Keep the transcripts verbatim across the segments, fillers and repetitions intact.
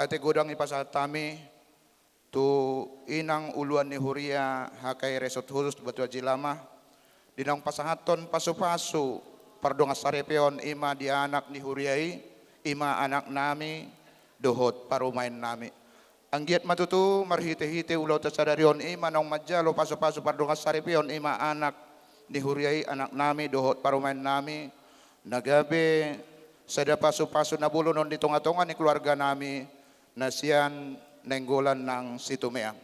Ate godang i pasahat hami tu inang uluan ni huria H K I Resort Husus Batu Aji Lama, di naung pasahathon pasupasu pardongansaripeon i ma di anak ni huria i, i ma anak nami dohot parumaen nami. Anggiat ma tutu marhitehite ulaonta sadari on i ma naung manjalo pasupasu pardongansaripeon i ma anak ni huria i, anak nami dohot parumaen nami, na gabe sada pasupasu na bolon on di tongatonga ni keluarga nami na sian Nainggolan nang Situmeang.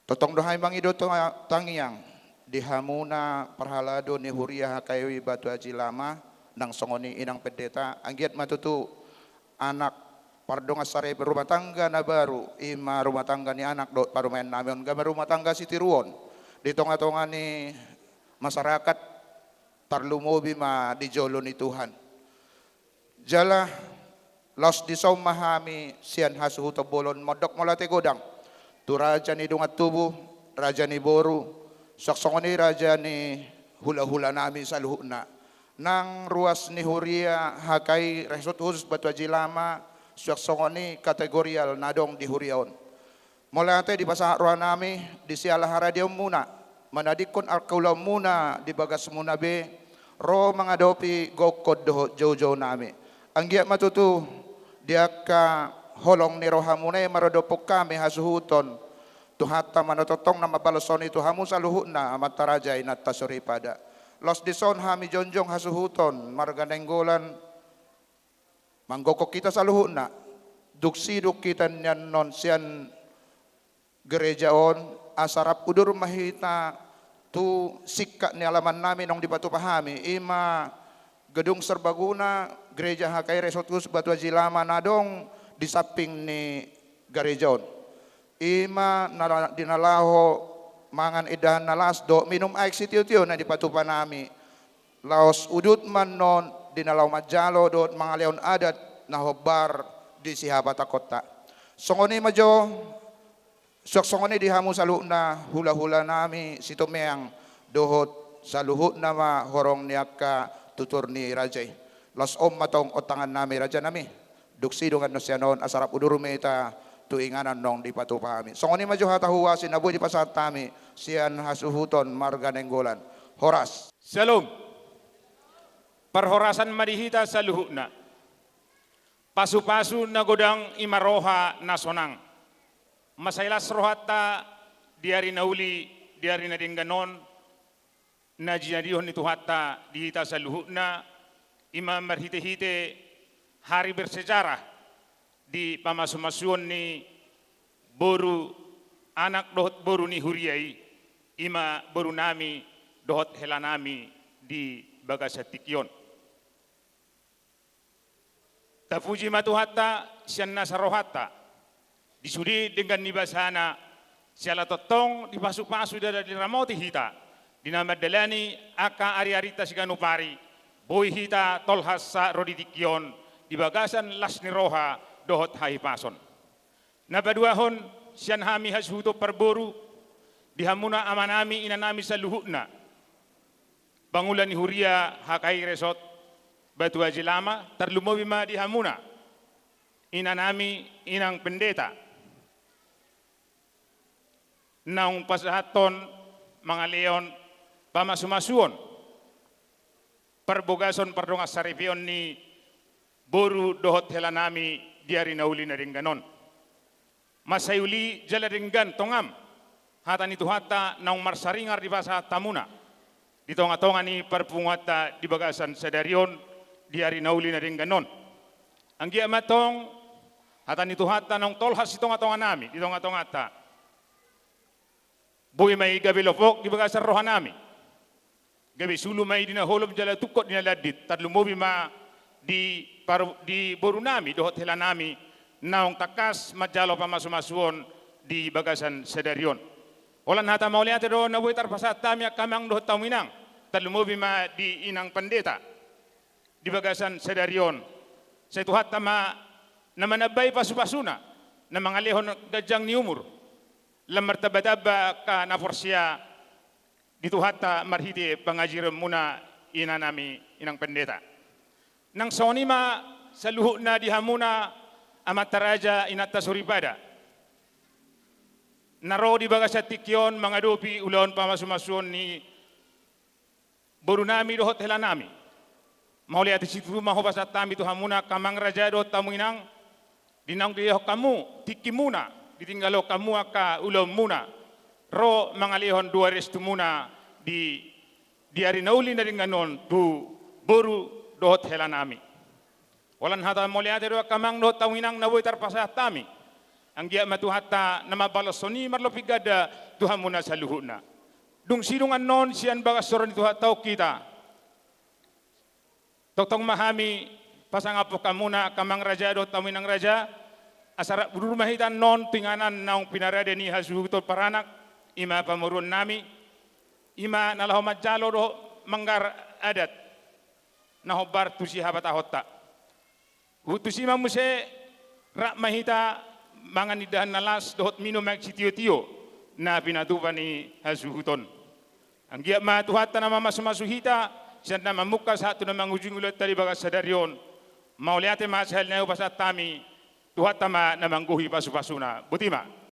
Tongtong do hami mangido tangiang di hamuna parhalado ni huria H K I Batu Aji Lama, nang songon i inang pendeta, anggiat ma tutu anak pardongansaripeon, rumah tangga na baru, i ma rumah tangga ni anak dohot parumaen nami on, gabe rumah tangga sitiruon di tongatonga ni masyarakat, tarlumobi ma di jolo ni Tuhan. Jala laos dison ma hami sian hasuhuton bolon mandok mauliate godang tu raja ni dongan tubu, raja ni boru, suang songon i raja ni hulahula nami saluhutna, nang ruas ni huria H K I Resort Husus Batu Aji Lama, suang songon i kategorial na adong di huria on. Mauliate dipasahat roha nami di siala haradeonmuna, manadingkon angka ulaonmuna di bagasmuna be, ro mangadopi gokhon dohot joujou nami. Anggiat ma tutu di angka holong ni rohamuna i maradophon hami hasuhuton, Tuhanta ma na tongtong na mambalos songon i tu hamu saluhutna amanta raja inanta soripada. Laos dison hami jongjong hasuhuton marga Nainggolan, manggokhon hita saluhutna, dung sidung hita nian on sian gereja on, asa rap udur ma hita tu singkat ni alaman nami naung dipatupa hami, i ma Gedung Serbaguna Gereja H K I Resort Husus Batu Aji Lama na adong di samping ni gareja on. I ma na, di na laho mangan indahan na las dohot minum aek sitiotio na dipatupa nami. Laos udut ma annon di na laho manjalo dohot mangalehon adat na hombar di sihabatahonta. Songon i ma jo, suang songon i di hamu saluhutna hulahula nami Situmeang dohot saluhutna ma horong ni angka tutur ni raja i. Laos on ma tong ontangan nami raja nami. Dung sidung annon sian on asa rap udur ma hita tu inganan naung dipatupa hami. Songon i ma jo hata huhuasi na boi dipasahat hami sian hasuhuton marga Nainggolan. Horas. Syalom. Parhorasan ma di hita saluhutna. Pasupasu na godang i ma roha na sonang. Mansai las rohanta di ari na uli, di ari na denggan on, na jinadihon ni Tuhanta di hita saluhutna, i ma marhitehite hari bersejarah di pamasumasuon ni boru, anak dohot boru ni huria i, i ma boru nami dohot hela nami di bagasan tingki on. Tapuji ma Tuhanta sian nasa rohanta, di sude denggan ni basana, siala tongtong dipasupasu jala diramoti hita di na mandalani angka ariarinta siganup ari, boi hita tolhas sahat ro di tingki on di bagasan las ni roha dohot hahipason. Na paduahon sian hami hasuhuton parboru, di hamuna amanami inanami saluhutna, pangula ni huria H K I Resort Batu Aji Lama, tarlumobi ma di hamuna inanami inang pendeta, naung pasahathon mangalehon pamasumasuon parbagason pardongansaripeon ni boru dohot hela nami di ari na uli na denggan on. Mansai uli jala denggan tongam hata ni Tuhanta naung marsaringar dipasahat hamuna di tongatonga ni parpunguanta di bagasan sadari on di ari na uli na denggan on. Anggiat ma tong hata ni Tuhanta naung tolhas di tongatonga nami, di tongatonganta, boi ma i gabe lopok di bagasan roha nami, gabe sulu ma i di na holom jala tungkot di na landit, tarlumobi ma di paru-, di boru nami dohot hela nami naung tangkas manjalo pamasumasuon di bagasan sadari on. Holan hata mauliate do na boi tarpasahat hami angka amang dohot hamu inang, tarlumobi ma di inang pendeta di bagasan sadari on. Sai Tuhanta ma na manambai pasupasuna, na mangalehon ganjang ni umur, lam martambatamba angka na porsea di Tuhanta marhite pangajaranmuna inanami inang pendeta. Nang songon i ma saluhutna di hamuna amanta raja, inanta soripada, na ro di bagasan tingki on mangadopi ulaon pamasumasuon ni borunami dohot helanami. Mauliate situtu ma hupasahat hami tu hamuna angka amang raja dohot hamu inang, di naung dilehon hamu tingkimuna, ditinggalhon hamu angka ulaonmuna, ro mangalehon dua restumuna di, di ari na uli na denggan on tu boru dohot helanami. Holan hata mauliate do angka amang dohot hamu inang na boi tarpasahat hami. Anggiat ma Tuhanta na mambalashon i marlopi ganda tu hamuna saluhutna. Dung sidung annon sian bagas joro ni Tuhanta on hita, tongtong ma hami pasangaphon hamuna angka amang raja dohot hamu inang raja, asa rap udur ma hita annon tu inganan naung pinarade ni hasuhuton paranak, i ma pamoruonnami, i ma na laho manjalo dohot manggarar adat na hombar tu sihabatahonta. Huhut tusi ma muse, rap ma hita mangan indahan na las dohot minum aek sitiotio na pinatupa ni hasuhuton. Anggiat ma Tuhanta na mamasumasu hita sian na mamungka sahat tu na mangujungi ulaonta di bagas sadari on. Mauliate ma sahali nai hupasahat hami, Tuhanta ma na manggohi pasupasuna. Botima.